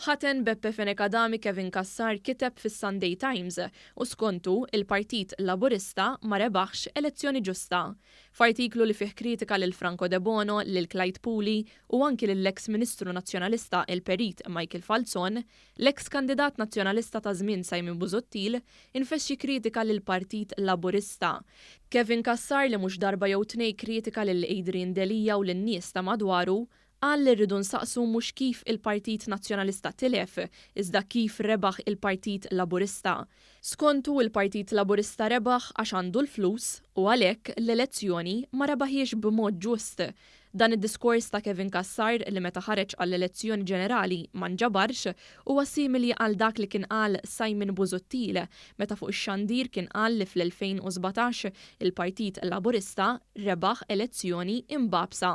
Ħaten Beppe Fenech Adami Kevin Cassar kiteb fis-Sunday Times u skontu il-Partit Laburista ma rebaħx elezzjoni ġusta. F'artiklu li fih kritika lil Franco Debono, lil Clyde Puli u anki lill-eks Ministru Nazzjonalista il-Perit Michael Falzon, l-eks kandidat Nazzjonalista ta' żmien Simon Busuttil infexxi kritika lill-Partit Laburista. Kevin Cassar, li mhux darba jew tnej kritika lil Adrian Delia u lin-nies ta' madwaru, qal li rridu nsaqsu mhux kif il-Partit Nazzjonalista tilef, iżda kif rebaħ il-Partit Laburista. Skontu, il-Partit Laburista rebaħ għax għandu l-flus u għalhekk l-elezzjoni ma rebaħiex b'mod ġust. Dan id-diskors ta' Kevin Cassar, li meta ħareġ għall-elezzjoni ġenerali ma nġabarx, huwa simili għal dak li kien qal Simon Busuttil meta fuq ix-xandir kien qal li fl-2017 il-Partit Laburista rebaħ elezzjoni imbagħbsa.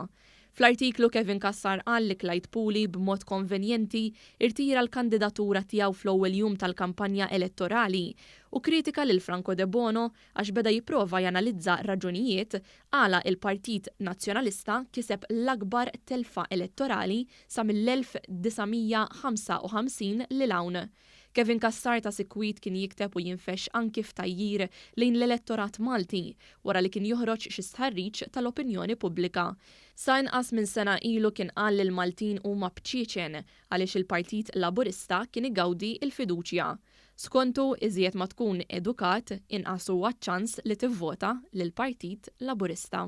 Fl-artiklu Kevin Cassar qal li Clyde Puli b'mod konvenjenti irtira l-kandidatura tiegħu fl-ewwel jum tal-kampanja elettorali u kritika lil Franco Debono għax beda jipprova janalizza raġunijiet għala il-Partit Nazzjonalista kiseb l-akbar telfa elettorali sa mill-1955 lil hawn. Kevin Cassar ta' sikwit kien jikteb u jinfex anki f'tgħajjir lejn l-elettorat Malti wara li kien joħroġ xi stħarriġ tal-opinjoni pubblika. Sa inqas minn sena ilu kien qal li l-Maltin huma bċieċen għaliex il-Partit Laburista kien igawdi l-fiduċja. Skontu, iżjed ma tkun edukat, inqas huwa ċ-ċans li tivvota lill-Partit Laburista.